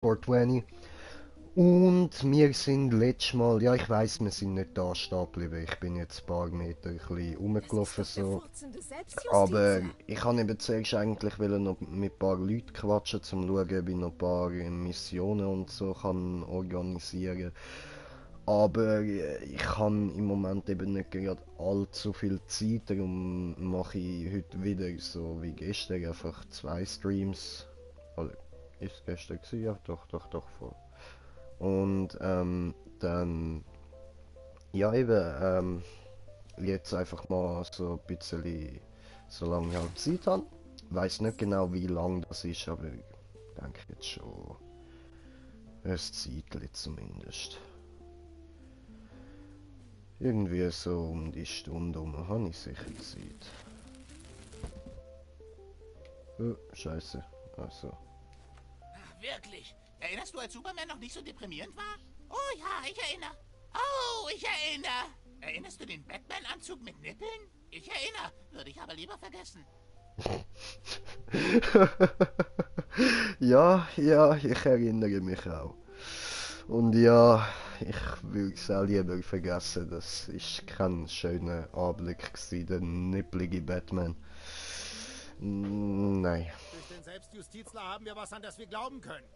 420. Und wir sind letztes Mal, ja ich weiß, wir sind nicht da stehen geblieben. Ich bin jetzt ein paar Meter ein bisschen Das ist rumgelaufen doch der so. furzende Aber Selbstjustizler. ich habe eben zuerst eigentlich wollen noch mit ein paar Leuten quatschen, um zu schauen, ob ich noch ein paar Missionen und so kann organisieren. Aber ich habe im Moment eben nicht gerade allzu viel Zeit, darum mache ich heute wieder so wie gestern einfach 2 Streams. Also, ist es gestern gewesen? Ja, doch, voll. Und dann, ja eben, jetzt einfach mal so ein bisschen, solange ich halt Zeit habe. Weiß nicht genau wie lang das ist, aber ich denke jetzt schon ein Zeitchen zumindest. Irgendwie so um die Stunde herum habe ich sicher Zeit. Oh, Scheiße. Also. Ach, wirklich? Erinnerst du, als Superman noch nicht so deprimierend war? Oh ja, ich erinnere. Oh, ich erinnere. Erinnerst du den Batman-Anzug mit Nippeln? Ich erinnere, würde ich aber lieber vergessen. Ja, ich erinnere mich auch. Und ja, ich würde es auch lieber vergessen. Das ist kein schöner Anblick gewesen, der nipplige Batman. Nein. Durch den Selbstjustizler haben wir was, an das wir glauben können.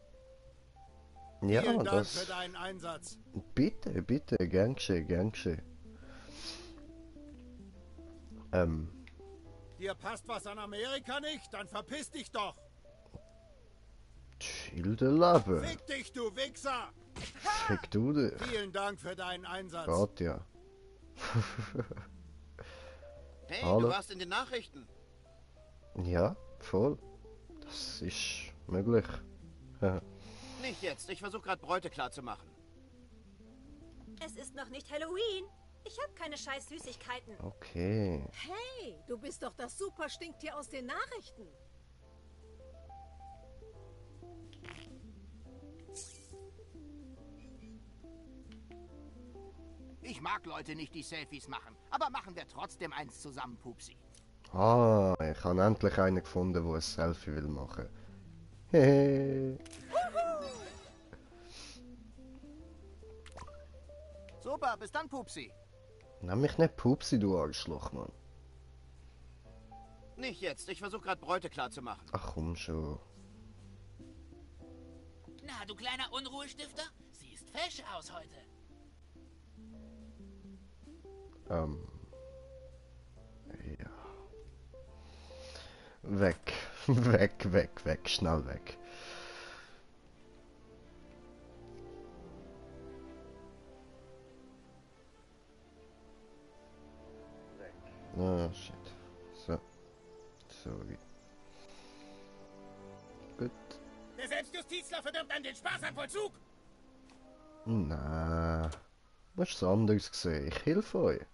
Ja, Vielen Dank für das... deinen Einsatz. Bitte, gern geschehen, gern geschehen. Dir passt was an Amerika nicht? Dann verpiss dich doch. Schilderleben. Fick dich, du Wichser. Fick du dich. Vielen Dank für deinen Einsatz. Gott, ja. Hey, Hallo? du warst in den Nachrichten. Ja, voll. Das ist möglich. Nicht jetzt, ich versuche gerade Bräute klar zu machen. Es ist noch nicht Halloween. Ich habe keine scheiß Süßigkeiten. Okay. Hey, du bist doch das super Stinktier aus den Nachrichten. Ich mag Leute nicht, die Selfies machen. Aber machen wir trotzdem eins zusammen, Pupsi. Ah, ich habe endlich einen gefunden, der ein Selfie will machen. Hehe. Super, bis dann, Pupsi. Nenn mich nicht Pupsi, du Arschloch, Mann. Nicht jetzt, ich versuche gerade Bräute klar zu machen. Ach komm schon. Na, du kleiner Unruhestifter? Siehst fesch aus heute. Ja. Weg. Weg. Schnell weg. Ah, shit. So. Sorry. Gut. Der Selbstjustizler verdirbt an den Spaß am Vollzug. Na, was anderes gesehen. Ich helfe euch.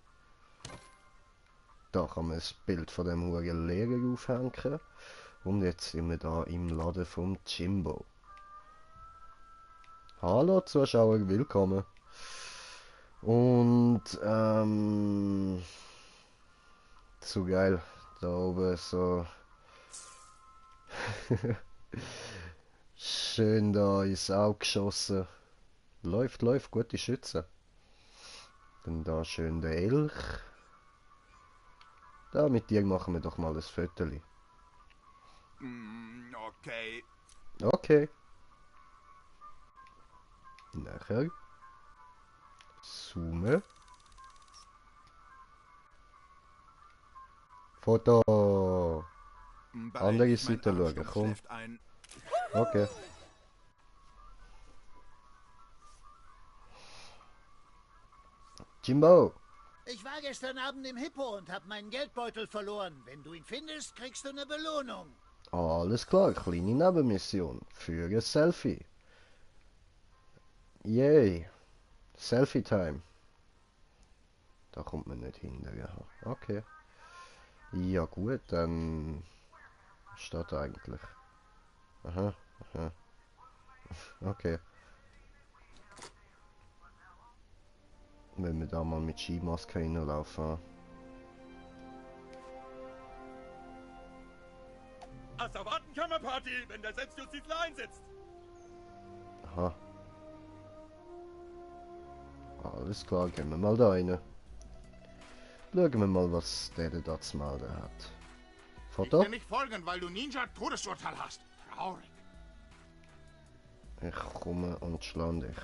Da kann man ein Bild von dem huren Lehrer aufhängen. Und jetzt sind wir da im Laden vom Jimbo. Hallo Zuschauer, willkommen. Und zu geil. Da oben so schön da ins Auge geschossen. Läuft, gute Schütze. Dann da schön der Elch. Da mit dir machen wir doch mal ein Föteli. Okay. Okay. Nachher. Zoomen. Foto. Andere Seite schauen, komm. Okay. Jimbo. Ich war gestern Abend im Hippo und habe meinen Geldbeutel verloren. Wenn du ihn findest, kriegst du eine Belohnung. Alles klar, kleine Nebenmission. Für ein Selfie. Yay. Selfie Time. Da kommt man nicht hinterher. Okay. Ja gut, dann steht eigentlich. Aha. Okay. Wenn wir da mal mit Skimaske reinlaufen. Asservatenkammerparty, wenn der Selbstjustizler einsetzt. Aha. Alles klar, gehen wir mal da rein. Schauen wir mal, was der da zu melden hat. Ich Foto? dir nicht folgen, weil du Ninja-Todesurteil hast. Traurig. Ich komme und schlag dich.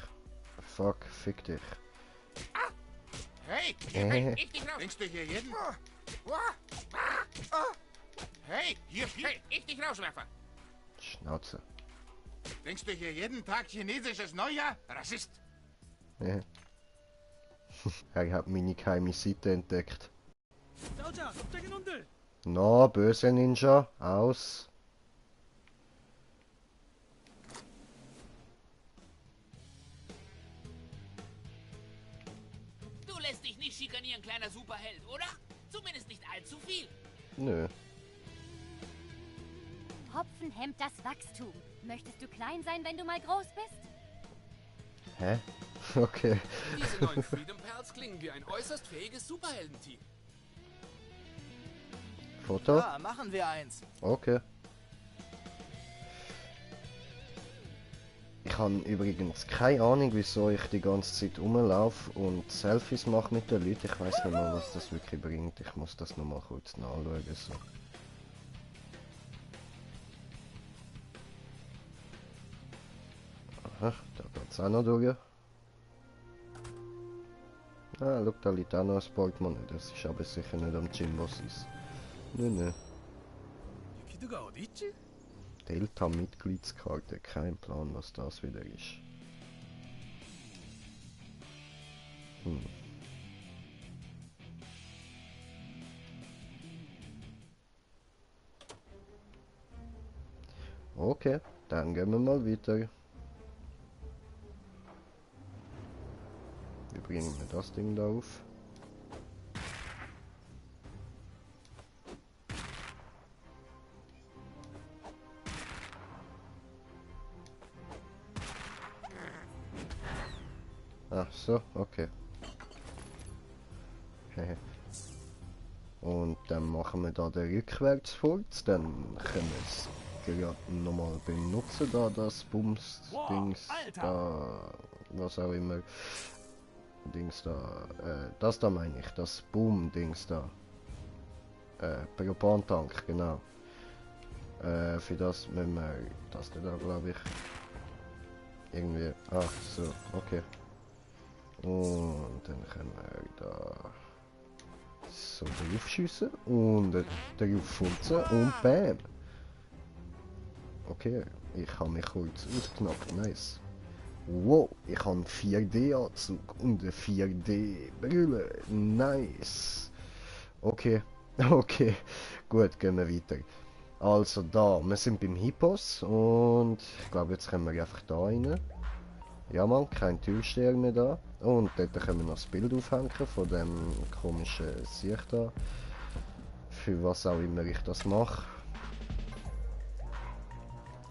Fuck, fick dich. Hey, hier bring ich dich raus. Denkst du hier jeden... Hey, hier ich dich rauswerfen. Schnauze. Denkst du hier jeden Tag chinesisches Neujahr? Rassist. Ja. Er hat meine geheime Seite entdeckt. Na, böse Ninja, aus. Du lässt dich nicht schikanieren, kleiner Superheld, oder? Zumindest nicht allzu viel. Nö. Hopfen hemmt das Wachstum. Möchtest du klein sein, wenn du mal groß bist? Hä? Okay. Diese neuen Freedom Pals klingen wie ein äußerst fähiges Superheldenteam. Foto? Ja, machen wir eins. Okay. Ich habe übrigens keine Ahnung, wieso ich die ganze Zeit rumlaufe und Selfies mache mit den Leuten. Ich weiß nicht mal, was das wirklich bringt. Ich muss das nochmal kurz nachschauen. So. Aha, da geht's auch noch durch. Ah, schau, da liegt auch noch ein Portemonnaie. Das ist aber sicher nicht am Jimbo-Sis. Nö. Delta-Mitgliedskarte. Kein Plan, was das wieder ist. Okay, dann gehen wir mal weiter. Wie bringen wir das Ding da auf? Ach so, okay. Und dann machen wir da den Rückwärtsfurz, dann können wir es gerade nochmal benutzen, da das Bums-Dings da, was auch immer. Dings da, das da meine ich, das Boom-Dings da. Propantank, genau. Für das müssen wir, das da glaube ich, irgendwie, ach so, okay. Und dann können wir da so drauf schiessen und drauf furzen und bam! Okay, ich habe mich kurz ausgeknackt, nice. Wow, ich habe einen 4D-Anzug und eine 4D-Brille, nice. Okay, okay, gut, gehen wir weiter. Also da, wir sind beim Hippos und ich glaube jetzt können wir einfach da rein. Ja man, kein Türsteher mehr da. Und dort können wir noch das Bild aufhängen von dem komischen Sicht da. Für was auch immer ich das mache.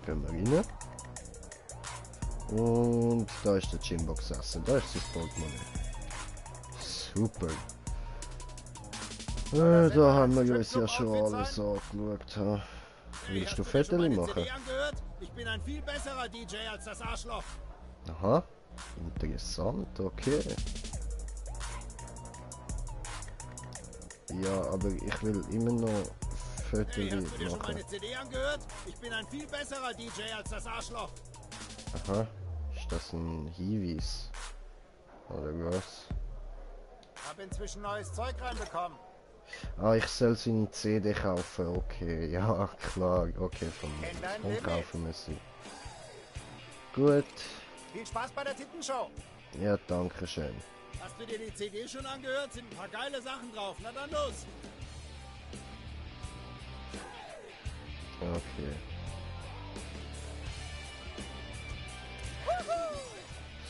Gehen wir rein. Und da ist der Jimbo gesessen. Da ist das Portemonnaie. Super. Da haben wir uns ja schon alles angeschaut. Ha. Willst du Fotos machen? Ich bin ein viel besserer DJ als das Arschloch. Aha, interessant, okay. Ja, aber ich will immer noch Fotos Hey, hast du dir schon machen. meine CD angehört? Ich bin ein viel besserer DJ als das Arschloch. Aha, ist das ein Hinweis? Oder was? Hab inzwischen neues Zeug reinbekommen. Ah, ich soll seine CD kaufen, okay, ja klar, okay, von kaufen wir sie. Gut, Viel Spaß bei der Tittenshow. ja, danke schön. Hast du dir die CD schon angehört? Sind ein paar geile Sachen drauf. Na dann los. Okay.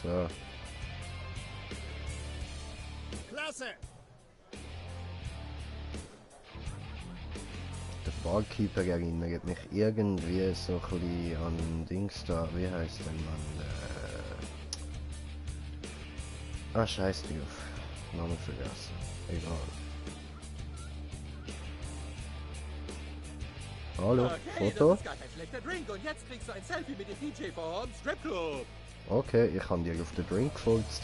So, Klasse. der Barkeeper erinnert mich irgendwie so ein bisschen an Dings da, wie heißt der Mann? Ah, scheiß drauf. Namen vergessen. Egal. Hallo, Okay, Foto? das ist gar kein schlechter Drink und jetzt kriegst du ein Selfie mit dem DJ vom Stripclub. Okay, ich habe dir auf den Drink gefurzt.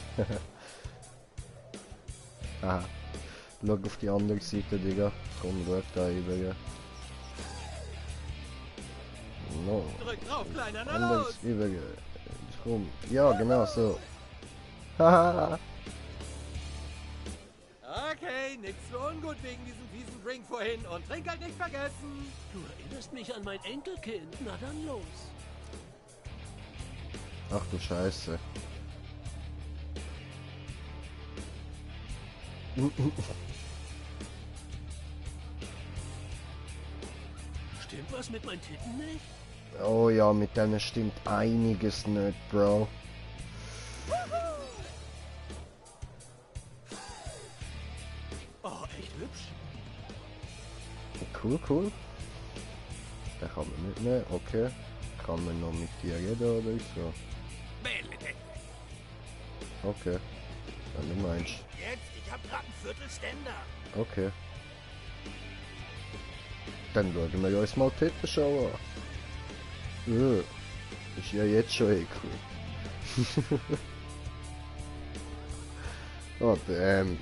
Aha. Schau auf die andere Seite, Digga. Komm, schau da über. No. Drück drauf, Kleiner, na Anders los! über. Komm. Ja, genau so. Haha. Okay, nix für ungut wegen diesem fiesen Drink vorhin und Trinkgeld nicht vergessen. Du erinnerst mich an mein Enkelkind. Na dann los. Ach du Scheiße. Stimmt was mit meinen Titten nicht? Oh ja, mit denen stimmt einiges nicht, Bro. Oh, echt hübsch. Cool, cool. Den kann man mitnehmen, okay. Kann man noch mit dir reden oder so? Okay. Wenn du meinst. Jetzt? Ich hab grad ein Viertelständer. Okay. Dann schauen wir uns mal die Tittenschau an. Ist ja jetzt schon eklig. Oh damn,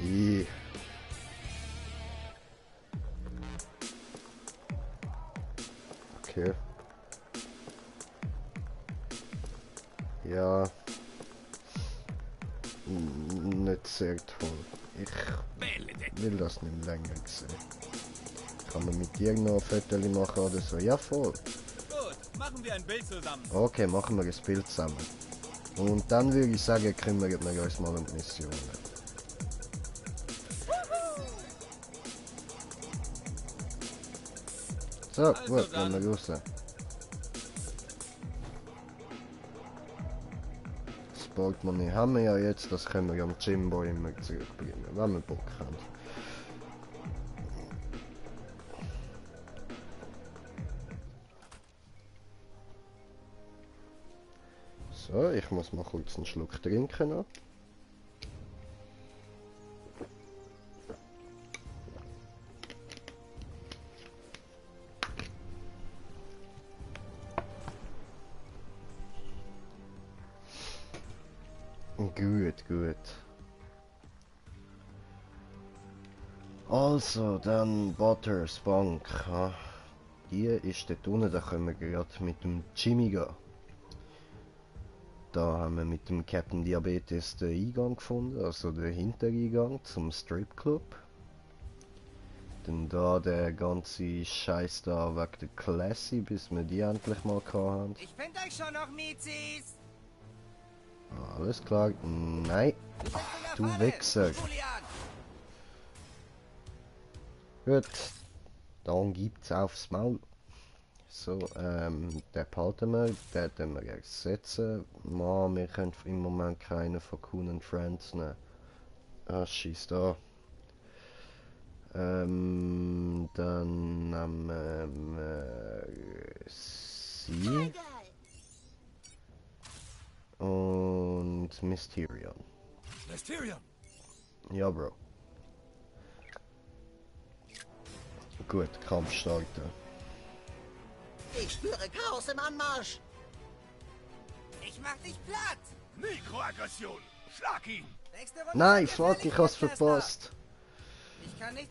Okay. Ja. Nicht sehr toll. Ich will das nicht länger sehen. Kann man mit dir noch ein Foto machen oder so? Ja, voll. Gut, machen wir ein Bild zusammen. Okay, machen wir ein Bild zusammen. Und dann würde ich sagen, kümmern wir uns mal um die Missionen. So, Also gut, dann. gehen wir raus. Das Portemonnaie haben wir ja jetzt, das können wir am Jimbo immer zurückbringen, wenn wir Bock haben. So, ich muss mal kurz einen Schluck trinken noch. Gut, gut. Also, dann Butters Bank. Ha. Die ist dort unten, da können wir gerade mit dem Jimmy gehen. Da haben wir mit dem Captain Diabetes den Eingang gefunden, also den Hintereingang zum Stripclub. Dann da der ganze Scheiß da wegen der Classy, bis wir die endlich mal hatten. Ich find euch schon noch, Mizis! Alles klar. Nein. Ach, du Wichser. Gut. Dann gibt's aufs Maul. So, den behalten wir. Den können wir ersetzen. Man, wir können im Moment keinen von Coon Friends nehmen. Ah, schieß da. Dann nehmen wir sie. Und Mysterion. Mysterion! Ja, Bro. Gut, Kampf starten. Ich spüre Chaos im Anmarsch! Ich mach dich platt! Mikroaggression! Schlag ihn! Nächste Runde Nein, seid ihr fuck, fertig, ich hab's Tester. verpasst. Ich kann nicht...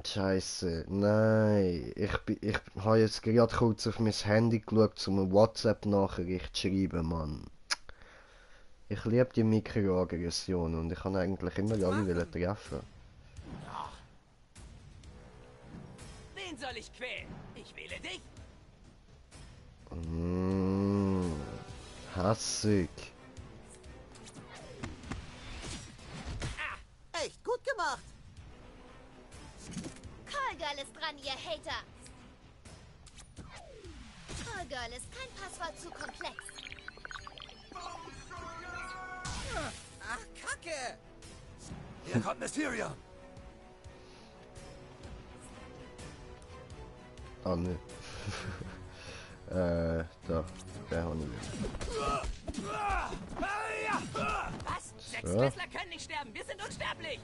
Scheiße, nein. Ich habe jetzt gerade kurz auf mein Handy geschaut, um eine WhatsApp-Nachricht zu schreiben, Mann. Ich liebe die Mikroaggression und ich kann eigentlich immer alle wollen treffen. Wen soll ich quälen? Ich wähle dich. Hassig. Echt gut gemacht! Callgirl ist dran, ihr Hater. Callgirl ist kein Passwort zu komplex. Ach, Kacke! Hier kommt Mysterion! Ah, ne. Da. Der habe ich. Was? Sechs So. Klässler können nicht sterben. Wir sind unsterblich.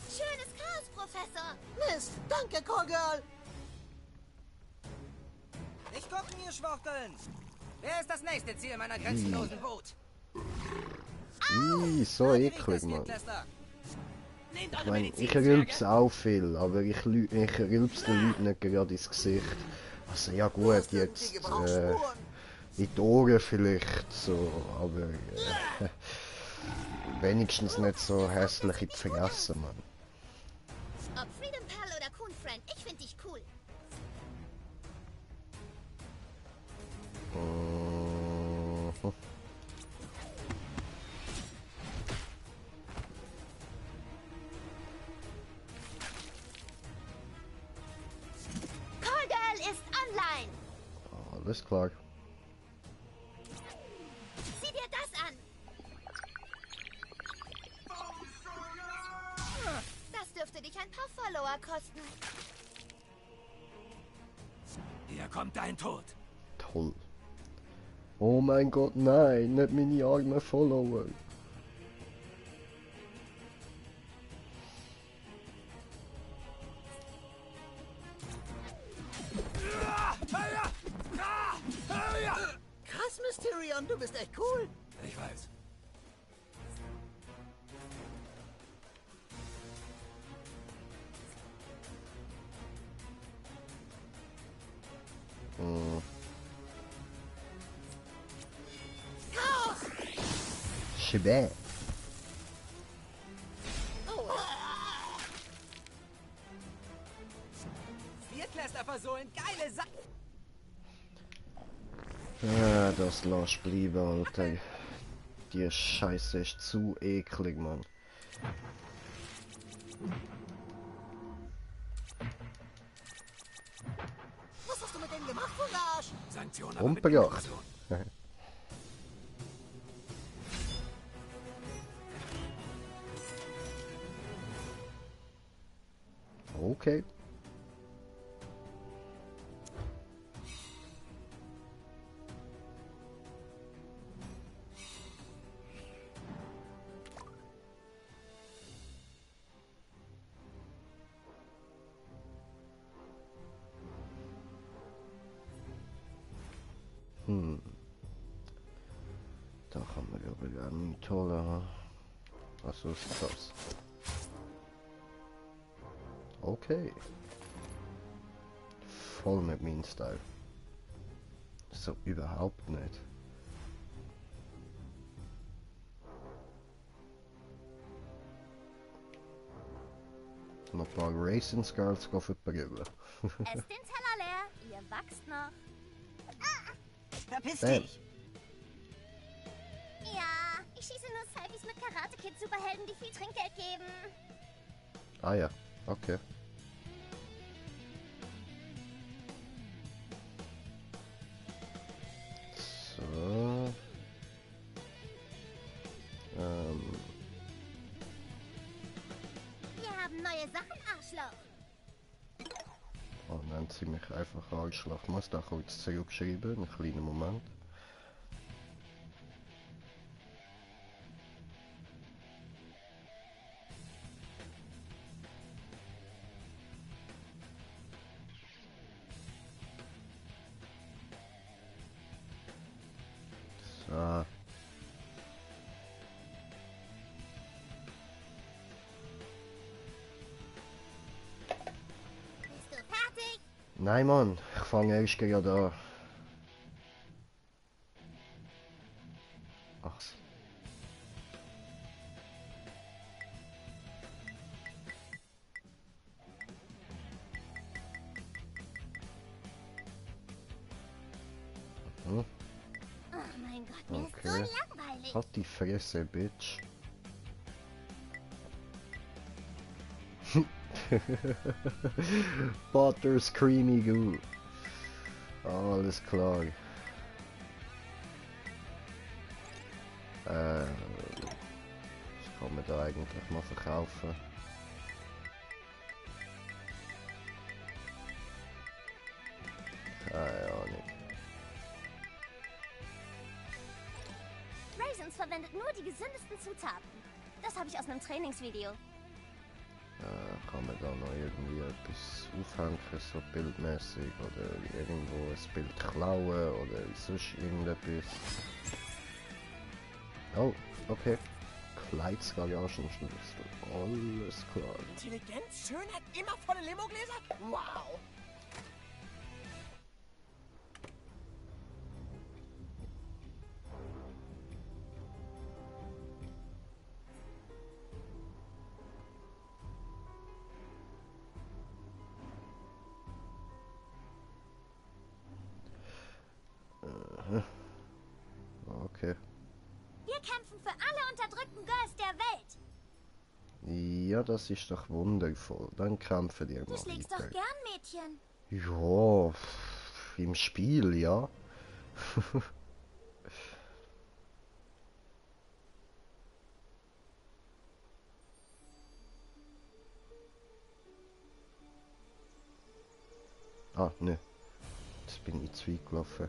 Schönes Chaos Professor. Mist, danke, Callgirl. Nicht gucken, ihr Schwuchteln. Wer ist das nächste Ziel meiner grenzenlosen Wut? So eklig, Mann. Ich meine, ich rülps auch viel, aber ich rülps den Leuten nicht gerade ins Gesicht. Also ja gut, jetzt in die Ohren vielleicht so, aber wenigstens nicht so hässlich in die Fresse, Mann. Ob Freedom Pal oder Coon Friend, ich finde dich cool. Callgirl ist online. Alles klar. Sieh dir das an. Das dürfte dich ein paar Follower kosten. Hier kommt dein Tod. Toll. Oh mein Gott, nein, nicht meine armen Follower. Krass, Mysterion, du bist echt cool. Ich weiß. Schwer. Viertklässler-Versohlen, geile Sache. Ja, das lass bleiben, Alter. Die Scheiße ist zu eklig, Mann. Was hast du mit denen gemacht, Fugage? Sanktionen Umgebracht. Okay. Da haben wir aber gar nicht tolle, ha? Was ist das? Okay. Voll mit meinem Style. So überhaupt nicht. Noch ein paar Racing Skulls verprügeln. Esst den Teller leer, ihr wachst noch. Verpiss Bam. dich. Ja, ich schieße nur Selfies mit Karate-Kid-Superhelden, die viel Trinkgeld geben. Ah ja, okay. So. Wir haben neue Sachen, Arschloch. Oh, nennt sie mich einfach Arschloch. Ich muss da kurz zurückschreiben, einen kleinen Moment. So. Bist du fertig? Nein, Mann, ich fange erst gerade an. Ach. Oh mein Gott, mir ist so Okay. langweilig. Halt die Fresse, Bitch. Butter's Creamy Goo. Alles klar. Was kann man da eigentlich mal verkaufen? Keine Ahnung. Raisins verwendet nur die gesündesten Zutaten. Das habe ich aus einem Trainingsvideo. Kann kann man da noch irgendwie etwas aufhängen, so bildmäßig, oder irgendwo ein Bild klauen, oder sonst irgendetwas. Oh, okay. Kleidsgaragenschlüssel. Alles klar. Intelligenz, Schönheit, immer volle Limogläser? Wow! Okay. Wir kämpfen für alle unterdrückten Girls der Welt. Ja, das ist doch wundervoll. Dann kämpfen wir mal Du schlägst weiter. doch gern Mädchen. Ja, im Spiel, ja. Ah, ne. Jetzt bin ich zu weit gelaufen.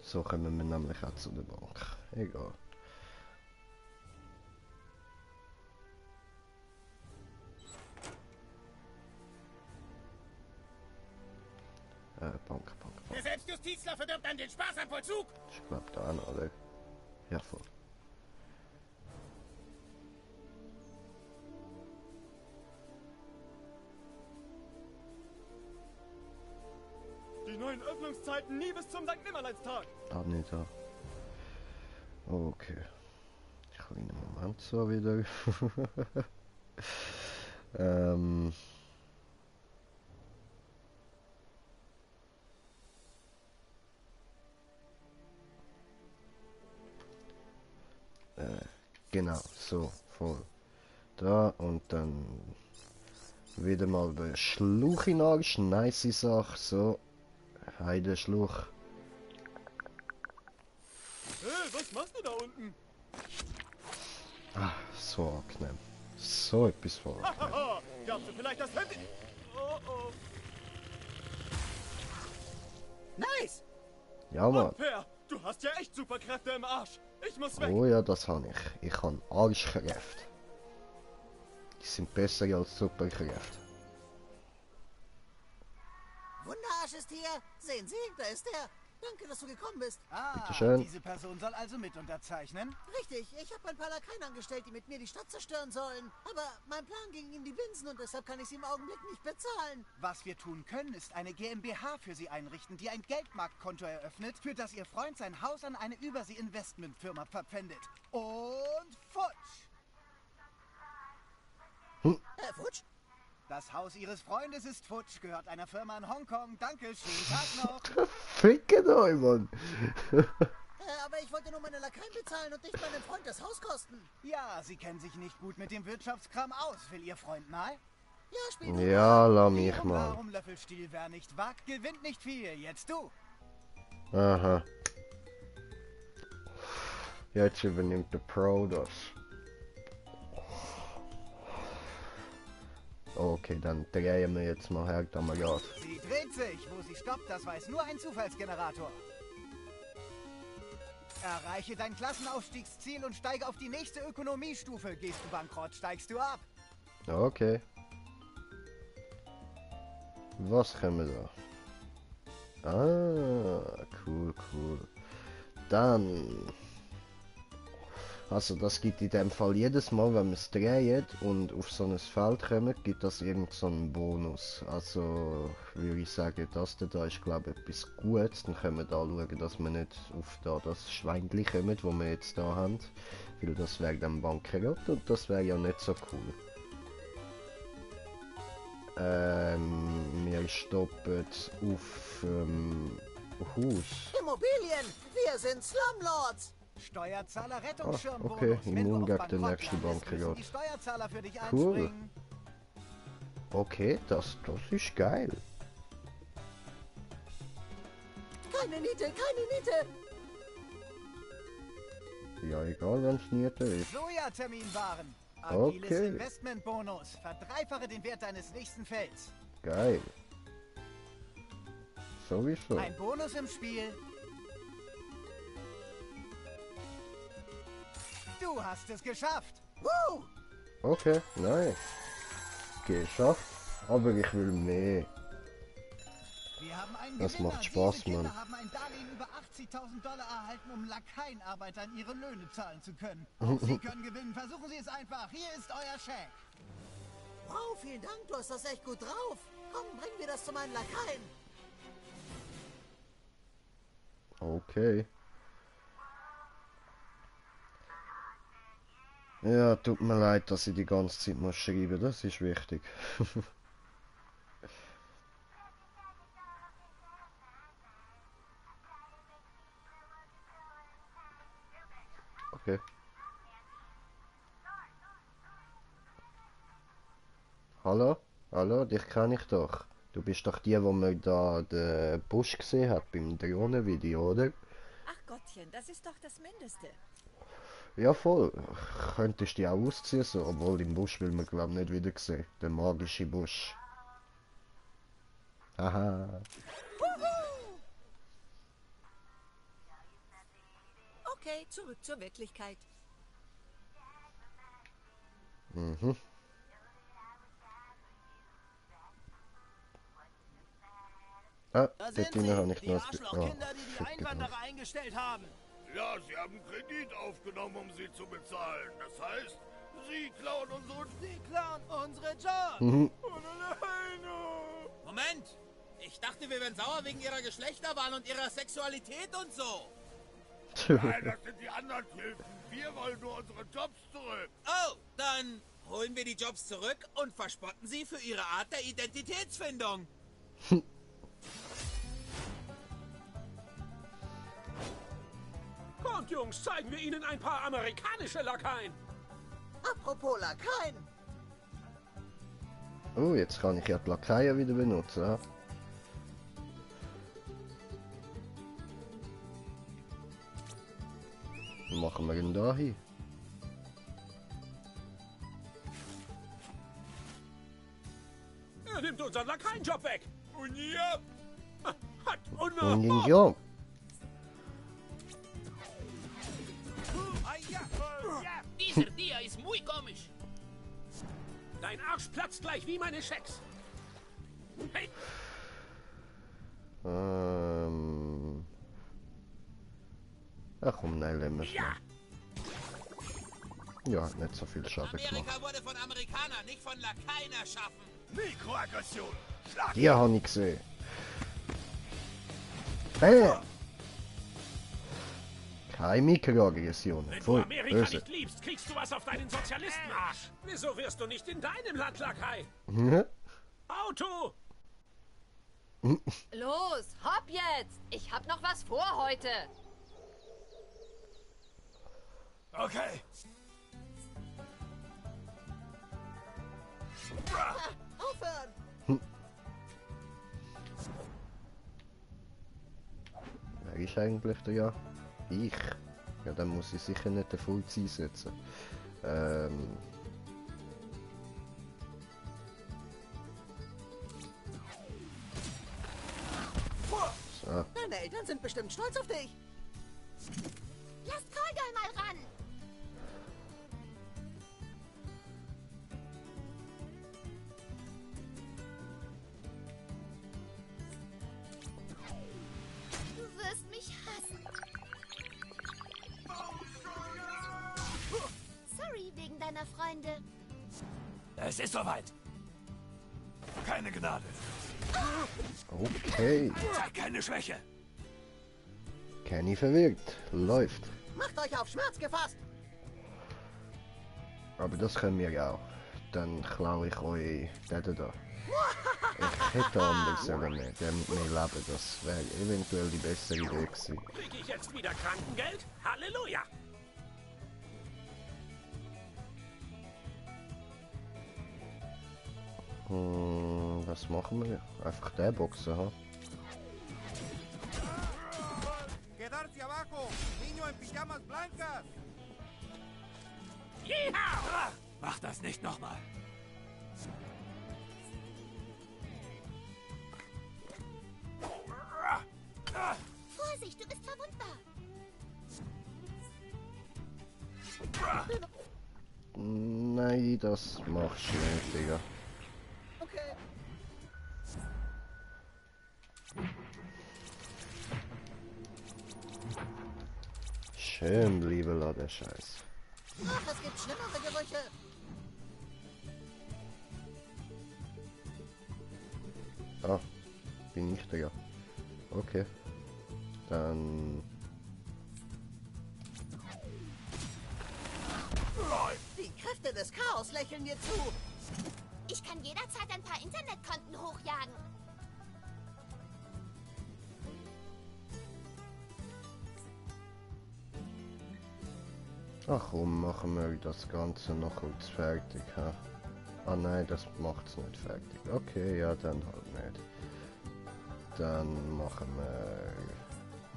So kommen wir nämlich auch zu der Bank. Egal. Bank. Der Selbstjustizler verdirbt dann den Spaß am Vollzug. Ich glaube da an, oder? Ja, voll. Die neuen Öffnungszeiten nie bis zum St. Nimmerleinstag. Ah, nicht da. Okay. Kleinen Moment so wieder. Genau, so, voll. Da und dann wieder mal der Schluch in Arsch, nice Sache, so. Heide Schluch. Hey, was machst du da unten? Ah, so angenehm. So etwas von angenehm. Hahaha, gabst du vielleicht das Handy? Oh oh. Nice! Ja, Mann. Unfair, du hast ja echt Superkräfte im Arsch. Ich muss weg. Oh ja, das habe ich. Ich habe Arschkräfte. Die sind besser als Superkräfte. Wunderarsch ist hier. Sehen Sie, da ist er. Danke, dass du gekommen bist. Bitteschön. Diese Person soll also mit unterzeichnen? Richtig, ich habe ein paar Lakaien angestellt, die mit mir die Stadt zerstören sollen. Aber mein Plan ging in die Binsen und deshalb kann ich sie im Augenblick nicht bezahlen. Was wir tun können, ist eine GmbH für Sie einrichten, die ein Geldmarktkonto eröffnet, für das Ihr Freund sein Haus an eine Übersee-Investmentfirma verpfändet. Und futsch! Futsch? Das Haus Ihres Freundes ist futsch, gehört einer Firma in Hongkong. Danke, schönen Tag noch. Ficken euch, Mann. Aber ich wollte nur meine Lakaien bezahlen und nicht meinem Freund das Haus kosten. Ja, Sie kennen sich nicht gut mit dem Wirtschaftskram aus. Will Ihr Freund mal? Ja, spiel Ja, lass mich mal. Warum Löffelstiel, wer nicht wagt, gewinnt nicht viel. Jetzt du. Aha. Jetzt übernimmt der Pro das. Okay, dann drehen wir jetzt mal her, da mal geht. Sie dreht sich. Wo sie stoppt, das weiß nur ein Zufallsgenerator. Erreiche dein Klassenaufstiegsziel und steige auf die nächste Ökonomiestufe. Gehst du bankrott, steigst du ab. Okay. Was können wir da? Ah, cool. Dann... Also das gibt in dem Fall jedes Mal, wenn man es dreht und auf so ein Feld kommt, gibt das irgend so einen Bonus. Also würde ich sagen, das da ist glaube ich etwas Gutes. Dann können wir da schauen, dass wir nicht auf da das Schweinchen kommen, das wir jetzt da haben. Weil das wäre dann Bankrott und das wäre ja nicht so cool. Wir stoppen auf Haus. Immobilien! Wir sind Slumlords! Steuerzahler Rettungsschirmbonus. Okay, Wenn du immun auf gegen den Bankrott nächsten landest, müssen Bankrott. die Steuerzahler für dich Cool. einspringen. Okay, das ist geil. Keine Niete! Ja, egal, wenn es Niete ist. Sojaterminwaren. Agiles Okay. Investmentbonus. Verdreifache den Wert deines nächsten Felds. Geil. Sowieso. Ein Bonus im Spiel. Du hast es geschafft. Woo! Okay, nice. Geschafft. Aber ich will mehr. Wir haben einen Das Gewinner. macht Spaß, Diese Kinder Mann. haben ein Darlehen über $80.000 erhalten, um Lakaienarbeitern ihre Löhne zahlen zu können. Auch Sie können gewinnen. Versuchen Sie es einfach. Hier ist euer Scheck. Wow, vielen Dank, du hast das echt gut drauf. Komm, bringen wir das zu meinen Lakaien. Okay. Ja, tut mir leid, dass ich die ganze Zeit muss schreiben. Das ist wichtig. Okay. Hallo? Hallo, dich kenne ich doch. Du bist doch die, wo man da den Busch gesehen hat beim Drohnenvideo, oder? Ach Gottchen, das ist doch das Mindeste. Ja, voll. Könntest du die auch ausziehen, so, obwohl im Busch will man glaub nicht wieder sehen. Der magische Busch. Haha. Okay, zurück zur Wirklichkeit. Mhm. Ah, dort drinnen habe ich noch... Arschlochkinder, die die Einwanderer eingestellt haben. Ja, sie haben Kredit aufgenommen, um sie zu bezahlen. Das heißt, sie klauen unsere Jobs. Mhm. Moment! Ich dachte, wir wären sauer wegen ihrer Geschlechterwahl und ihrer Sexualität und so. Nein, das sind die anderen Typen. Wir wollen nur unsere Jobs zurück. Oh, dann holen wir die Jobs zurück und verspotten sie für ihre Art der Identitätsfindung. Kommt, Jungs, zeigen wir Ihnen ein paar amerikanische Lakaien. Apropos Lakaien. Oh, jetzt kann ich ja die Lakaien wieder benutzen. Ja? Was machen wir denn da hin? Er nimmt unseren Lakaienjob weg. Und ja, hat Und ja. Dieser Dia ist muy komisch. Dein Arsch platzt gleich wie meine Schecks. Hey. Ach komm, nein, lassen wir es mal. Ja, hat nicht so viel Schaden Amerika gemacht. wurde von Amerikanern, nicht von Lakaien erschaffen. Mikroaggression. Schlag. Die habe ich gesehen. Bam! Keine Mikroaggressionen. Wenn du Voll Amerika böse. nicht liebst, kriegst du was auf deinen Sozialistenarsch. Wieso wirst du nicht in deinem Land Lakai? Auto! Los, hopp jetzt! Ich hab noch was vor heute. Okay. Aufhören! Wer ist eigentlich der ja? Ich. Ja, dann muss ich sicher nicht den Fulz einsetzen. So. Deine Eltern sind bestimmt stolz auf dich. Lasst Kolgol mal ran. Du wirst mich hassen. Sorry wegen deiner Freunde. Es ist soweit. Keine Gnade. Okay. Zeig keine Schwäche. Kenny verwirrt. Läuft. Macht euch auf Schmerz gefasst. Aber das können wir ja auch. Dann klaue ich euch den da. Ich hätte anders sollen nehmen. Der mit mir leben, das wäre eventuell die bessere Idee gewesen. Krieg ich jetzt wieder Krankengeld? Halleluja! Was machen wir? Einfach den Boxen, ha? Quedarse abajo, niño en pijamas blancas. Yeehaw! Mach das nicht nochmal. Vorsicht, du bist verwundbar. Nein. sein, das machst du nicht, Digga. Okay. Schön bleiben lassen, der Scheiß. Ach, es gibt schlimmere Gerüche. Ah, bin ich, Digga. Okay. Dann... Die Kräfte des Chaos lächeln mir zu. Ich kann jederzeit ein paar Internetkonten hochjagen. Ach komm, machen wir das Ganze noch kurz fertig, ha? Ah nein, das macht's nicht fertig. Okay, ja, dann halt nicht. Dann machen wir...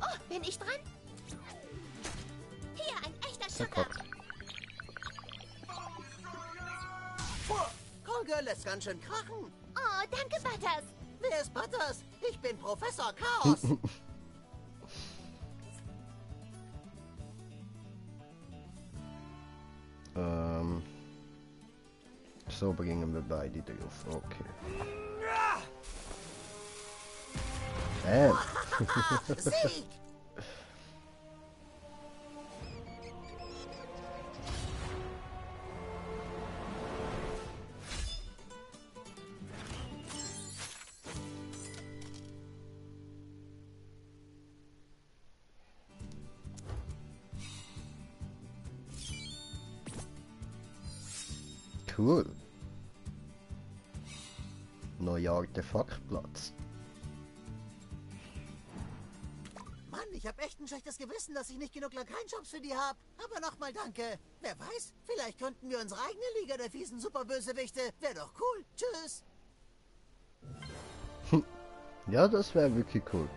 Oh, bin ich dran? Hier, ein echter Schocker. Callgirl lässt ganz schön krachen. Oh, danke, Butters. Wer ist Butters? Ich bin Professor Chaos. So bringen wir beide drauf. Okay. Sieg! Cool. Neuer Artefaktplatz. Mann, ich habe echt ein schlechtes Gewissen, dass ich nicht genug Lagrange-Jobs für die habe. Aber nochmal danke. Wer weiß, vielleicht gründen wir unsere eigene Liga der fiesen Superbösewichte. Wäre doch cool. Tschüss. Ja, das wäre wirklich cool.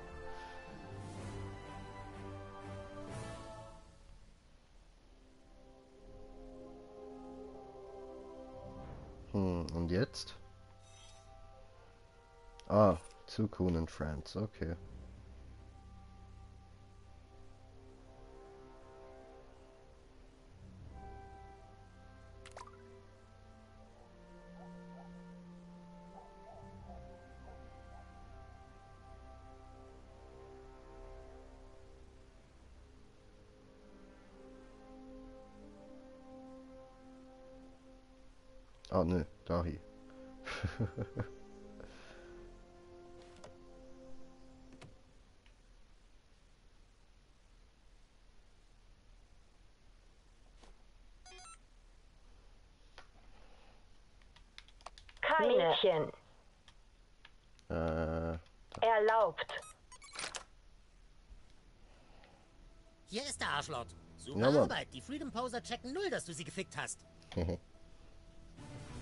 Und jetzt? Ah, zu Coon and Friends, okay. Ah, ne, dahi. Mädchen. Erlaubt. Hier ist der Arschlot. Super Ja, Mann. Arbeit. Die Freedom Poser checken null, dass du sie gefickt hast.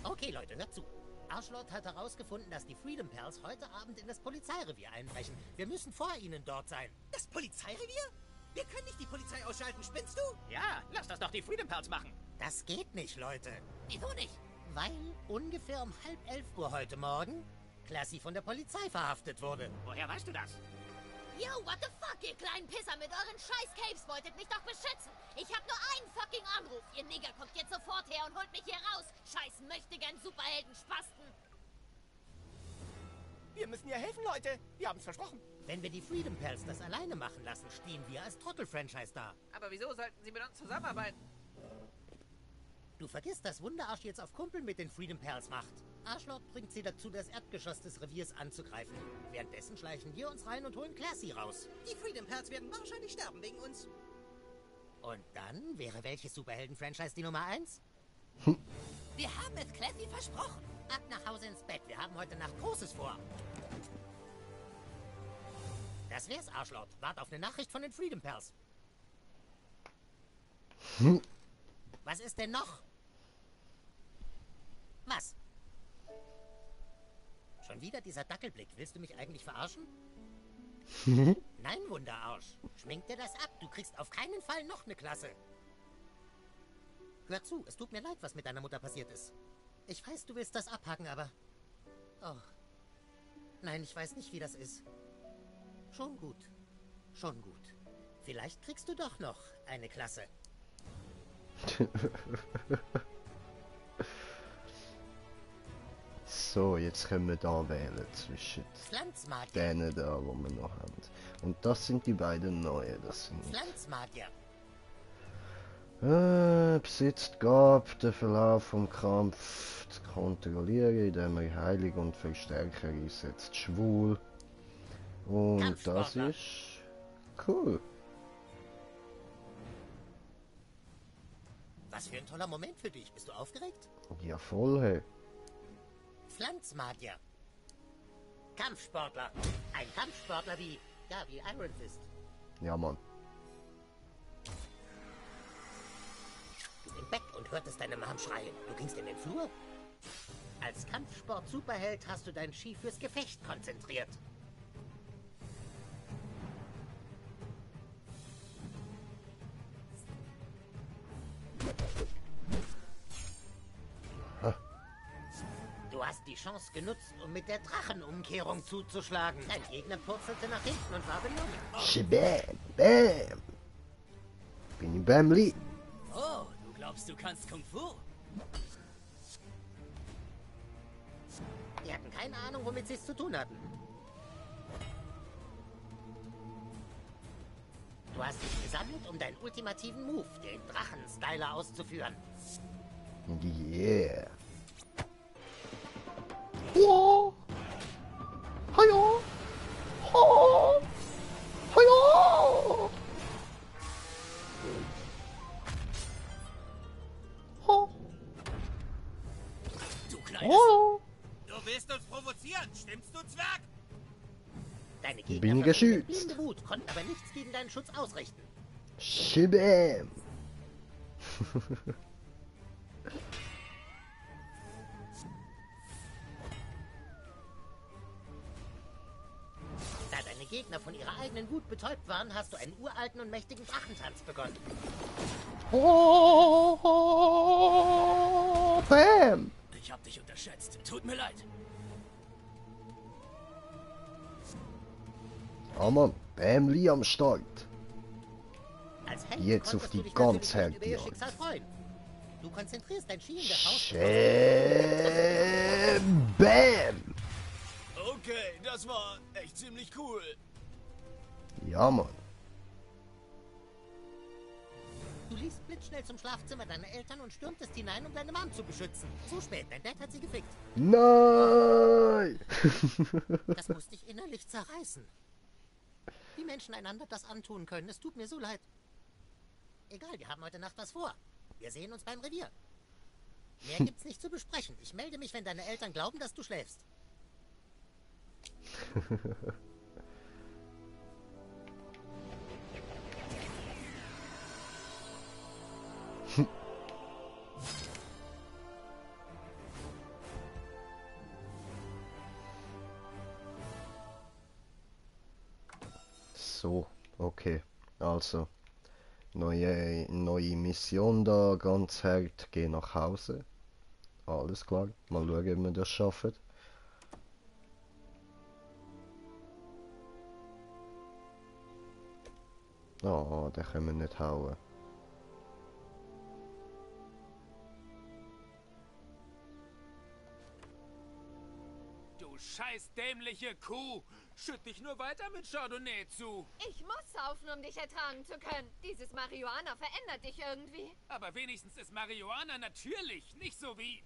Okay, Leute, hört zu. Arschlot hat herausgefunden, dass die Freedom Pals heute Abend in das Polizeirevier einbrechen. Wir müssen vor ihnen dort sein. Das Polizeirevier? Wir können nicht die Polizei ausschalten, spinnst du? Ja, lass das doch die Freedom Pals machen. Das geht nicht, Leute. Wieso nicht? Weil ungefähr um 10:30 heute Morgen Classy von der Polizei verhaftet wurde. Woher weißt du das? Yo, what the fuck, ihr kleinen Pisser mit euren scheiß Capes wolltet mich doch beschützen. Ich hab nur einen fucking Anruf. Ihr Nigger kommt jetzt sofort her und holt mich hier raus. Scheiß möchtegern Superhelden-Spasten. Wir müssen ihr helfen, Leute. Wir haben's versprochen. Wenn wir die Freedom Pals das alleine machen lassen, stehen wir als Trottel-Franchise da. Aber wieso sollten sie mit uns zusammenarbeiten? Du vergisst, dass Wunderarsch jetzt auf Kumpel mit den Freedom Pals macht. Arschloch bringt sie dazu, das Erdgeschoss des Reviers anzugreifen. Währenddessen schleichen wir uns rein und holen Classy raus. Die Freedom Pals werden wahrscheinlich sterben wegen uns. Und dann wäre welches Superhelden-Franchise die Nummer 1? Wir haben es Classy versprochen. Ab nach Hause ins Bett. Wir haben heute Nacht Großes vor. Das wär's, Arschloch. Wart auf eine Nachricht von den Freedom Pals. Was ist denn noch? Was? Schon wieder dieser Dackelblick. Willst du mich eigentlich verarschen? Nein, Wunderarsch. Schmink dir das ab. Du kriegst auf keinen Fall noch eine Klasse. Hör zu, es tut mir leid, was mit deiner Mutter passiert ist. Ich weiß, du willst das abhaken, aber... Oh. Nein, ich weiß nicht, wie das ist. Schon gut. Schon gut. Vielleicht kriegst du doch noch eine Klasse. So, jetzt können wir da wählen zwischen denen da, wo wir noch haben. Und das sind die beiden neuen. Das sind Pflanzmagier. Besitzt gab den Verlauf vom Kampf zu kontrollieren, indem er Heilig und Verstärker einsetzt. Schwul. Und das ist cool. Was für ein toller Moment für dich. Bist du aufgeregt? Ja, voll, hey. Pflanzmagier. Kampfsportler. Ein Kampfsportler wie Iron Fist. Ja, Mann. Im Bett und hörtest deine Mom schreien. Du gingst in den Flur. Als Kampfsport-Superheld hast du dein Chi fürs Gefecht konzentriert. Du hast die Chance genutzt, um mit der Drachenumkehrung zuzuschlagen. Dein Gegner purzelte nach hinten und war benommen. Shabam, bam. Bin ich beim Lied. Oh, du glaubst, du kannst Kung Fu? Die hatten keine Ahnung, womit sie es zu tun hatten. Du hast dich gesammelt, um deinen ultimativen Move, den Drachen-Styler, auszuführen. Yeah. Oh. Hallo. Oh. Hallo. Oh. Du kleines... Oh. Du willst uns provozieren, stimmst du, Zwerg? Deine Gegner Bin verfügen geschützt. blinde Wut, konnten aber nichts gegen deinen Schutz ausrichten. Shabam. Da deine Gegner von ihrer eigenen Wut betäubt waren, hast du einen uralten und mächtigen Drachentanz begonnen. Oh. Bam. Ich hab dich unterschätzt. Tut mir leid. Ja, Mann. Bam Lee am Start. Als Held Jetzt auf konntest die du dich ganz natürlich nicht über ihr Härte. Schicksal freuen. Du konzentrierst dein Chi in der Faust. Bam. Okay, das war echt ziemlich cool. Ja, Mann. Du liefst blitzschnell zum Schlafzimmer deiner Eltern und stürmtest hinein, um deine Mom zu beschützen. Zu spät, dein Dad hat sie gefickt. Nein! Das muss dich innerlich zerreißen. Wie Menschen einander das antun können, es tut mir so leid. Egal, wir haben heute Nacht was vor. Wir sehen uns beim Revier. Mehr gibt's nicht zu besprechen. Ich melde mich, wenn deine Eltern glauben, dass du schläfst. So, okay. Also, neue Mission da, ganz hart, geh nach Hause. Alles klar. Mal schauen, ob wir das schaffen. Oh, den können wir nicht hauen. Du scheiß dämliche Kuh! Schütt dich nur weiter mit Chardonnay zu. Ich muss saufen, um dich ertragen zu können. Dieses Marihuana verändert dich irgendwie. Aber wenigstens ist Marihuana natürlich, nicht so wie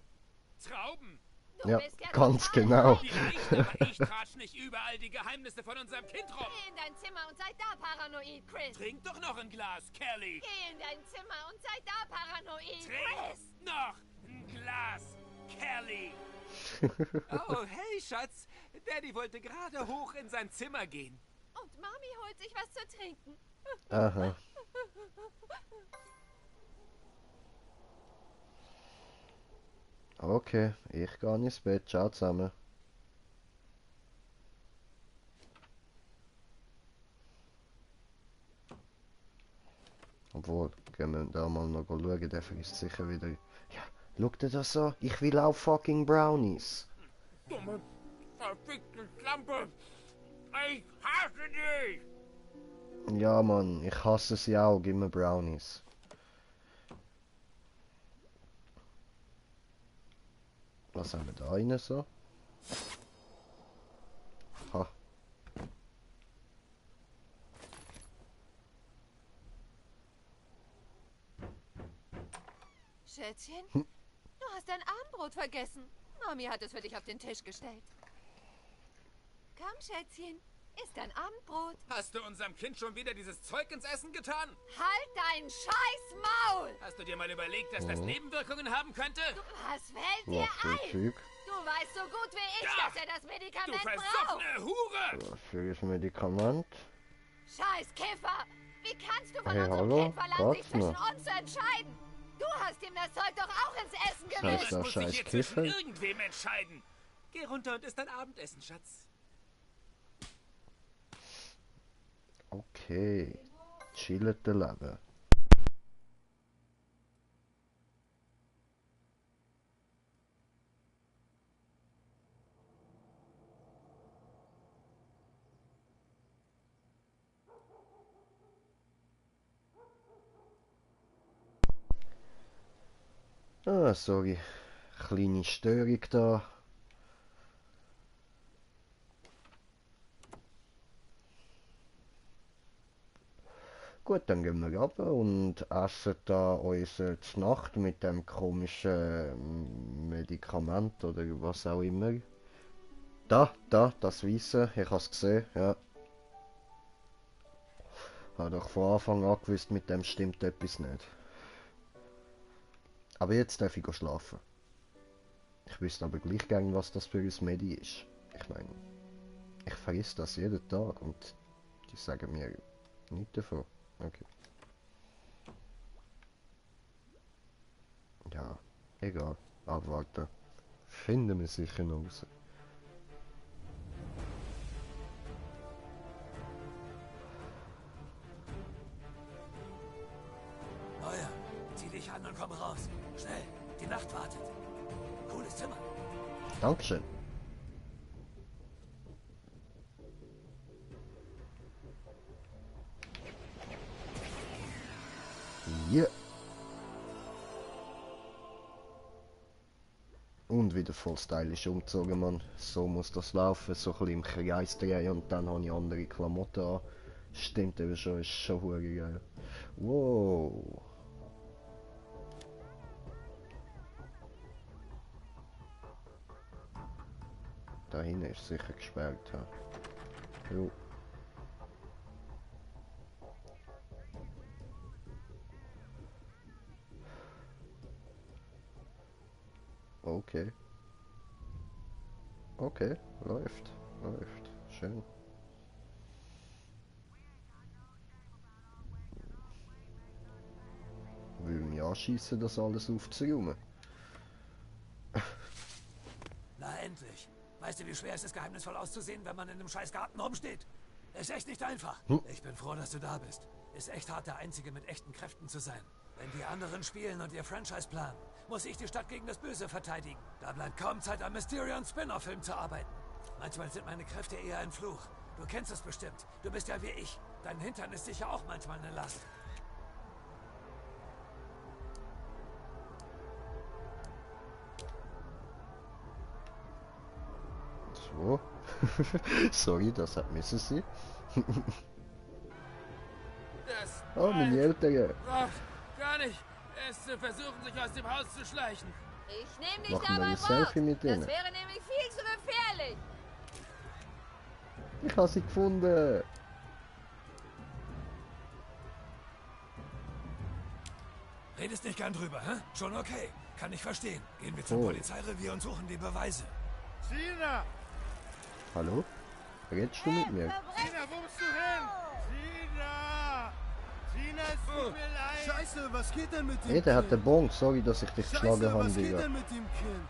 Trauben. Du Ja, bist ja ganz total genau. Vielleicht, aber ich tratsch nicht überall die Geheimnisse von unserem Kind rum. Geh in dein Zimmer und sei da paranoid, Chris. Trink doch noch ein Glas, Kelly. Geh in dein Zimmer und sei da paranoid, Trink Chris. noch ein Glas, Kelly. Oh, hey, Schatz. Daddy wollte gerade hoch in sein Zimmer gehen. Und Mami holt sich was zu trinken. Aha. Okay, ich gehe ins Bett. Ciao zusammen. Obwohl, gehen wir da mal noch schauen, der frisst sicher wieder... Ja, schau dir das an, ich will auch fucking Brownies. Dumme, verfickte Schlampe. Ich hasse dich. Ja, Mann, ich hasse sie auch, gib mir Brownies. Was haben wir da rein so? Schätzchen? Du hast dein Abendbrot vergessen. Mami hat es für dich auf den Tisch gestellt. Komm, Schätzchen. Isst dein Abendbrot. Hast du unserem Kind schon wieder dieses Zeug ins Essen getan? Halt dein scheiß Maul! Hast du dir mal überlegt, dass das Nebenwirkungen haben könnte? Was fällt dir ein? Du weißt so gut wie ich, dass er das Medikament braucht. Du versoffene Hure! Was für das Medikament? Scheiß Kiffer! Wie kannst du von Hey, unserem hallo? Kind verlangen, sich zwischen Noch? uns zu entscheiden? Du hast ihm das Zeug doch auch ins Essen Scheiß gemischt. der Muss sich scheiß hier zwischen Kiffer. irgendwem entscheiden. Geh runter und isst dein Abendessen, Schatz. Okay. Chillete Leben. Ah, sorry. Kleine Störung da. Gut, dann gehen wir runter und essen da unsere Nacht mit dem komischen Medikament oder was auch immer. Da, das Weiße, ich habe es gesehen, ja. Habe doch von Anfang an gewusst, mit dem stimmt etwas nicht. Aber jetzt darf ich schlafen. Ich wüsste aber gleich gern, was das für ein Medi ist. Ich meine, ich vergiss das jeden Tag und die sagen mir nichts davon. Okay. Ja, egal. Abwarten. Finden wir sicher noch raus. Neuer, zieh dich an und komm raus. Schnell, die Nacht wartet. Cooles Zimmer. Dankeschön. Ja. Und wieder voll stylisch umgezogen, Mann. So muss das laufen, so ein bisschen im Kreis drehen und dann habe ich andere Klamotten an. Stimmt eben schon, ist schon verdammt geil. Wow. Da hinten ist sicher gesperrt. Ja. Jo. Okay. Okay, läuft. Schön. Will mich anschießen, das alles aufzuräumen. Na endlich. Weißt du, wie schwer es ist, geheimnisvoll auszusehen, wenn man in einem scheiß Garten rumsteht? Ist echt nicht einfach. Ich bin froh, dass du da bist. Ist echt hart, der Einzige mit echten Kräften zu sein. Wenn die anderen spielen und ihr Franchise planen, muss ich die Stadt gegen das Böse verteidigen. Da bleibt kaum Zeit, am Mysterion Spin-off-Film zu arbeiten. Manchmal sind meine Kräfte eher ein Fluch. Du kennst es bestimmt. Du bist ja wie ich. Dein Hintern ist sicher auch manchmal eine Last. So. Sorry, das hat müssen sein. Das Oh, meine Eltern. braucht gar nicht erst zu versuchen, sich aus dem Haus zu schleichen. Ich nehme dich Machen da wir beim ein Selfie Wort. mit denen. Das wäre nämlich viel zu gefährlich. Ich habe sie gefunden. Redest nicht gern drüber, hä? Schon okay. Kann ich verstehen. Gehen wir zum Oh. Polizeirevier und suchen die Beweise. Tina! Hallo? Redest du mit mir? Tina, wo bist du hin? Tina! Tina, es tut mir leid! Scheiße, was geht denn mit dem Hey, der hat Kind? den Bon. Sorry, dass ich dich geschlagen Scheiße, habe, was geht Digga. denn mit dem Kind?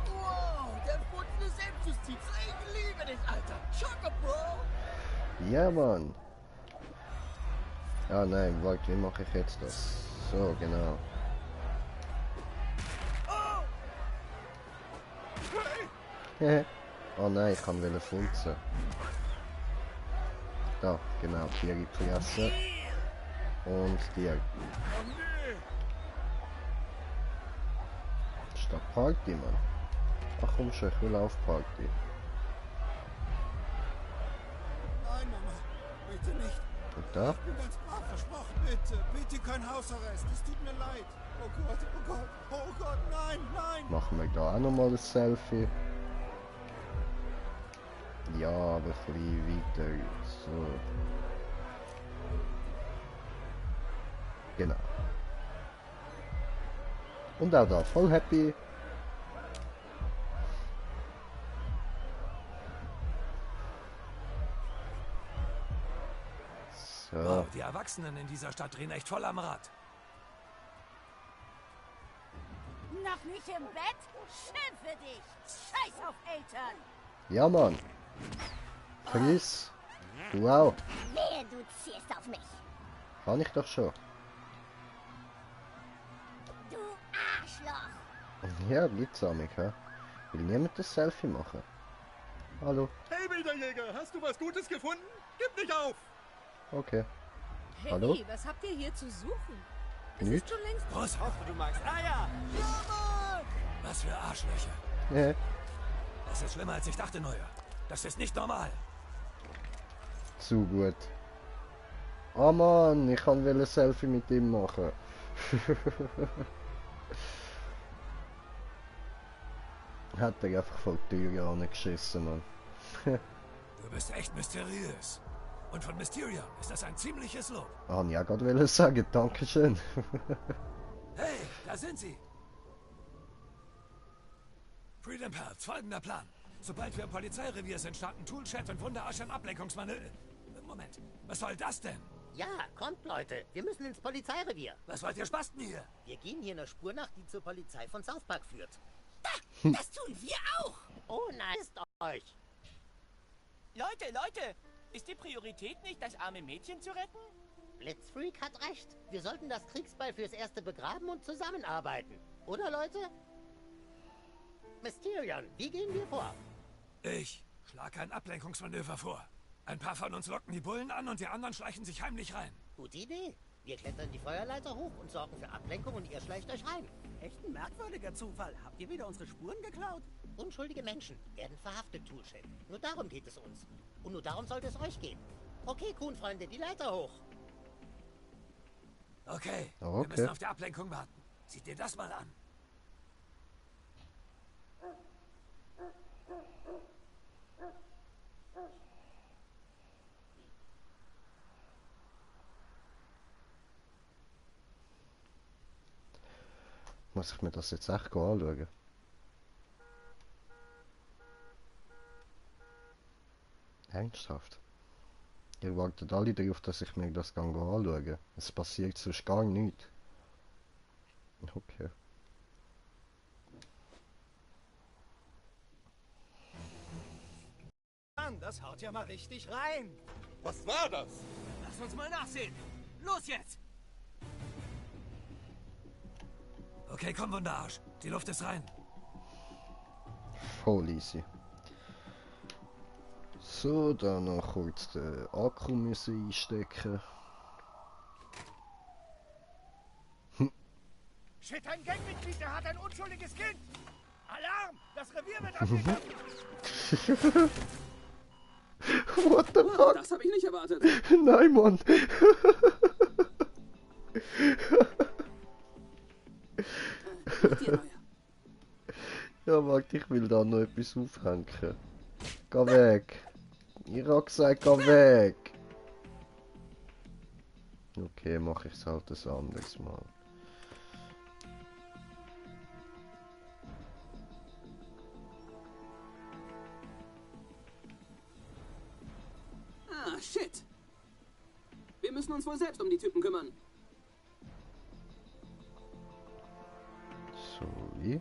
Wow, der Futzende Selbstjustiz. Ich liebe dich, Alter. Schocker, Bro. Ja, Mann. Ah, nein, warte, wie mache ich jetzt das? So, genau. Oh nein, ich kann wollen fulzen. Da, genau, Tier in die Fresse. Und Tier. Ist das Party, Mann? Ach komm schon, ich will auf Party. Nein, Mama. Bitte nicht. Und da? Ich bin ganz brav, versprochen. Bitte, bitte kein Hausarrest. Es tut mir leid. Oh Gott, oh Gott, oh Gott, nein, nein. Machen wir da auch nochmal ein Selfie. Ja, aber ein bisschen weiter. So. Genau. Und auch da voll happy. So. Wow, die Erwachsenen in dieser Stadt drehen echt voll am Rad. Noch nicht im Bett? Schön für dich. Scheiß auf Eltern. Ja, Mann. Chris. Wow. Wehe, du ziehst auf mich. Kann ich doch schon. Du Arschloch. Ja, gibt's auch nicht, hä? Will niemand das Selfie machen? Hallo. Hey, Wilderjäger, hast du was Gutes gefunden? Gib nicht auf. Okay. Hey, Hallo? was habt ihr hier zu suchen? Es Nicht? ist schon längst... Was Hoffe, du magst Eier. Was für Arschlöcher. Ja. Das ist schlimmer als ich dachte, Neuer. Das ist nicht normal. Zu gut. Oh Mann, ich kann ein Selfie mit ihm machen. Hat er einfach voll die Tür angeschissen, Mann. Du bist echt mysteriös. Und von Mysterion ist das ein ziemliches Lob. Ah, ich auch gerade sagen, Dankeschön. Hey, da sind sie. Freedom Pals, folgender Plan. Sobald wir im Polizeirevier sind, starten Toolchat und Wunderasch ein Ablenkungsmanöver. Moment, was soll das denn? Ja, kommt Leute, wir müssen ins Polizeirevier. Was wollt ihr Spasten hier? Wir gehen hier einer Spur nach, die zur Polizei von South Park führt. Das tun wir auch. Oh nein, ist euch. Leute, ist die Priorität nicht, das arme Mädchen zu retten? Blitzfreak hat recht. Wir sollten das Kriegsbeil fürs Erste begraben und zusammenarbeiten. Oder, Leute? Mysterion, wie gehen wir vor? Ich schlage ein Ablenkungsmanöver vor. Ein paar von uns locken die Bullen an und die anderen schleichen sich heimlich rein. Gute Idee. Wir klettern die Feuerleiter hoch und sorgen für Ablenkung und ihr schleicht euch rein. Echt ein merkwürdiger Zufall. Habt ihr wieder unsere Spuren geklaut? Unschuldige Menschen werden verhaftet, Toolshed. Nur darum geht es uns. Und nur darum sollte es euch gehen. Okay, Kuhn-Freunde, die Leiter hoch. Okay, Okay. wir müssen auf die Ablenkung warten. Seht dir das mal an. Muss ich mir das jetzt echt anschauen? Ernsthaft? Ihr wartet alle darauf, dass ich mir das anschaue. Es passiert sonst gar nichts. Okay. Mann, das haut ja mal richtig rein. Was war das? Lass uns mal nachsehen. Los jetzt! Okay, komm, Wunderarsch. Die Luft ist rein. Voll easy. So, dann noch kurz den Akku müssen einstecken. Shit, ein Gangmitglied, der hat ein unschuldiges Kind! Alarm! Das Revier wird angegriffen! What the fuck? Das habe ich nicht erwartet. Nein, Mann! Ja, warte, ich will da noch etwas aufhängen. Geh weg! Ich hab gesagt, geh weg! Okay, mach ich's halt ein anderes Mal. Ah, shit. Wir müssen uns wohl selbst um die Typen kümmern. Sorry.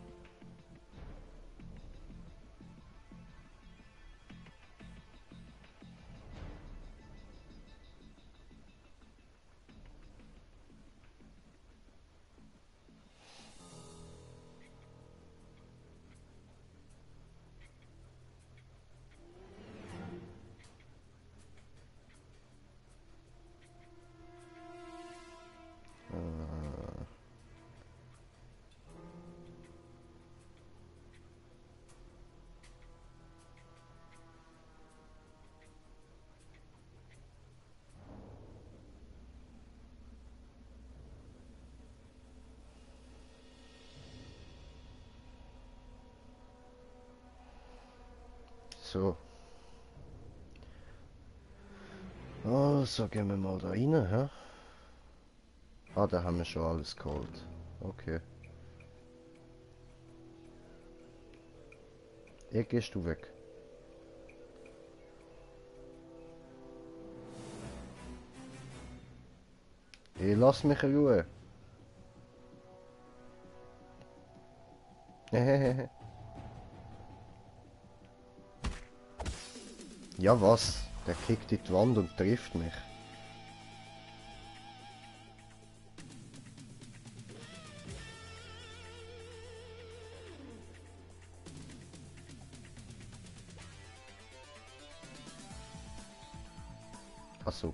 So. Also gehen wir mal da rein, hä? Ah, da haben wir schon alles geholt. Okay. Jetzt gehst du weg. Hey, lass mich in Ruhe. Ja was? Der kickt in die Wand und trifft mich. Achso.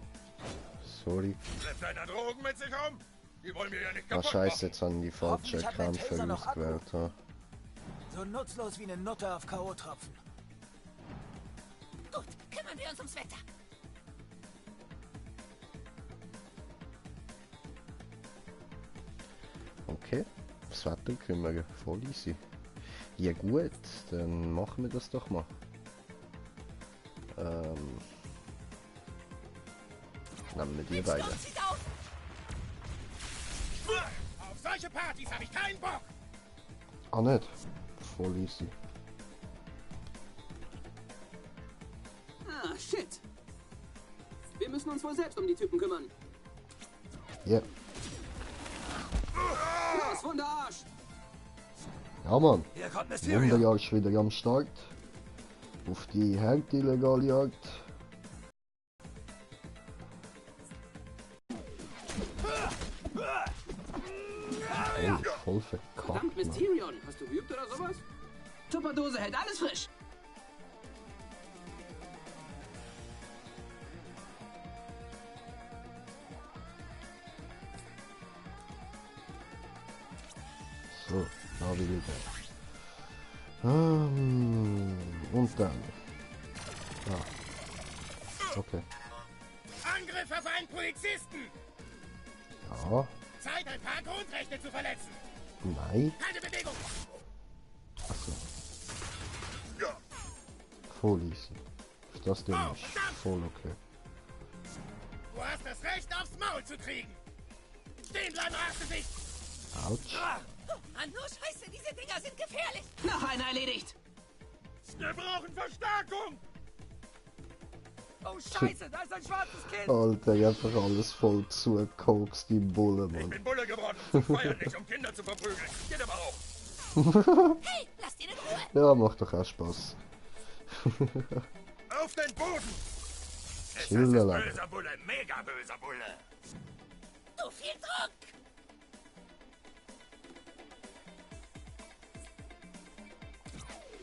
Sorry. Schleppt einer Drogen mit sich um? Die wollen wir ja nicht Ah kaputt scheiße, jetzt haben die falsche Hoffentlich hat mein Taser Kernfälle noch Akku. ausgewählt. Ja. So nutzlos wie eine Nutte auf K.O.-Tropfen. Gut, kümmern wir uns ums Wetter. Okay, das Wetter kümmern, voll easy. Ja gut, dann machen wir das doch mal. Nehmen wir die beiden. Auf solche Partys habe ich keinen Bock! Ah nicht, voll easy. Ah, shit. Wir müssen uns wohl selbst um die Typen kümmern. Ja. Los, Wunderarsch! Ja Mann, Hier kommt Mysterio. Wunderjagd ist wieder am Start. Auf die harte illegale Jagd. Oh, voll verkackt, Verdammt, Mann. Mysterion. Hast du geübt oder sowas? Tupperdose hält alles frisch. So, da will ich. Und dann. Ah. Okay. Angriff auf einen Polizisten! Ja. Zeit, ein paar Grundrechte zu verletzen! Nein. Keine Bewegung! Achso. Voll easy. Ist das denn nicht? Voll okay. Du hast das Recht, aufs Maul zu kriegen! Stehen bleiben, Arschgesicht! Autsch. Mann, nur Scheiße, diese Dinger sind gefährlich. Noch einer erledigt. Wir brauchen Verstärkung! Oh Scheiße, da ist ein schwarzes Kind. Alter, einfach alles voll zugekokst, die Bulle, Ich Mann. bin Bulle geworden, zu feiern nicht, um Kinder zu verprügeln. Geht aber auch. Hey, lasst ihn in Ruhe. Ja, macht doch auch Spaß. Auf den Boden! Chillen, Es ist Alter. böser Bulle, mega böser Bulle. Zu viel Druck.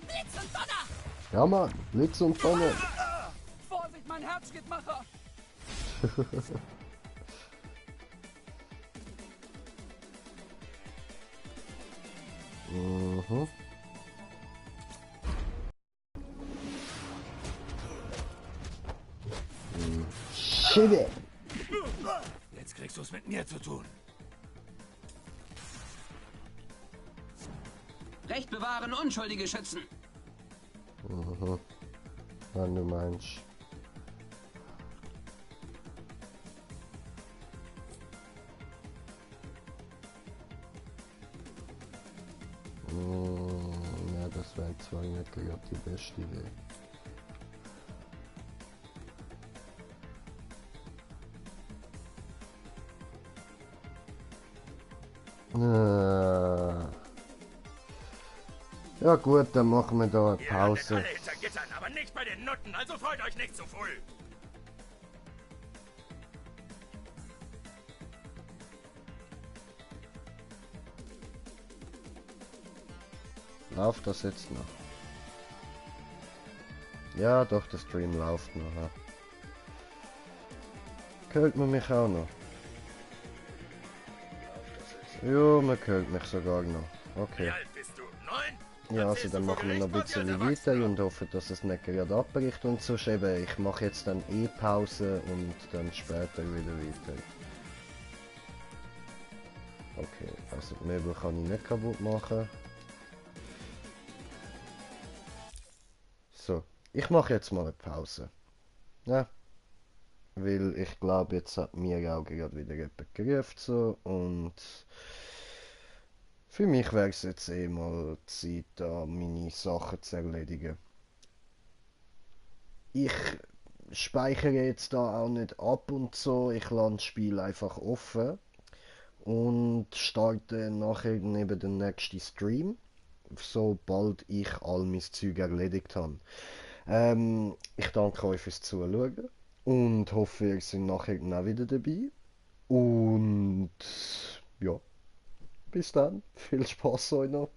Blitz und Donner. Ja, Mann, Blitz und Donner. Vorsicht, mein Herzschrittmacher. Mhm. Shit. Jetzt kriegst du es mit mir zu tun. Recht bewahren, Unschuldige schützen. Mhm. Wenn du meinst. Ja, das wäre zwar nicht gerade die beste Idee. Ja gut, dann machen wir da eine Ihr landet Pause. alle hinter Gittern, aber nicht bei den Nutten, also freut euch nicht zu früh. Läuft das jetzt noch? Ja, doch, der Stream läuft noch. Ja. Hört man mich auch noch? Ja, man hört mich sogar noch. Okay. Wie alt bist du? 9? Ja, also dann machen wir noch ein bisschen weiter und hoffen, dass es nicht gerade abbricht und so. Eben, ich mache jetzt dann Pause und dann später wieder weiter. Okay, also die Möbel kann ich nicht kaputt machen. So, ich mache jetzt mal eine Pause. Ja. Weil ich glaube, jetzt hat mir auch gerade wieder jemand gerufen so, und für mich wäre es jetzt eh mal Zeit, da meine Sachen zu erledigen. Ich speichere jetzt da auch nicht ab und so, ich lasse das Spiel einfach offen und starte nachher neben den nächsten Stream, sobald ich all mein Zeug erledigt habe. Ich danke euch fürs Zuschauen und hoffe, ihr seid nachher auch wieder dabei. Und ja, bis dann, viel Spaß euch noch.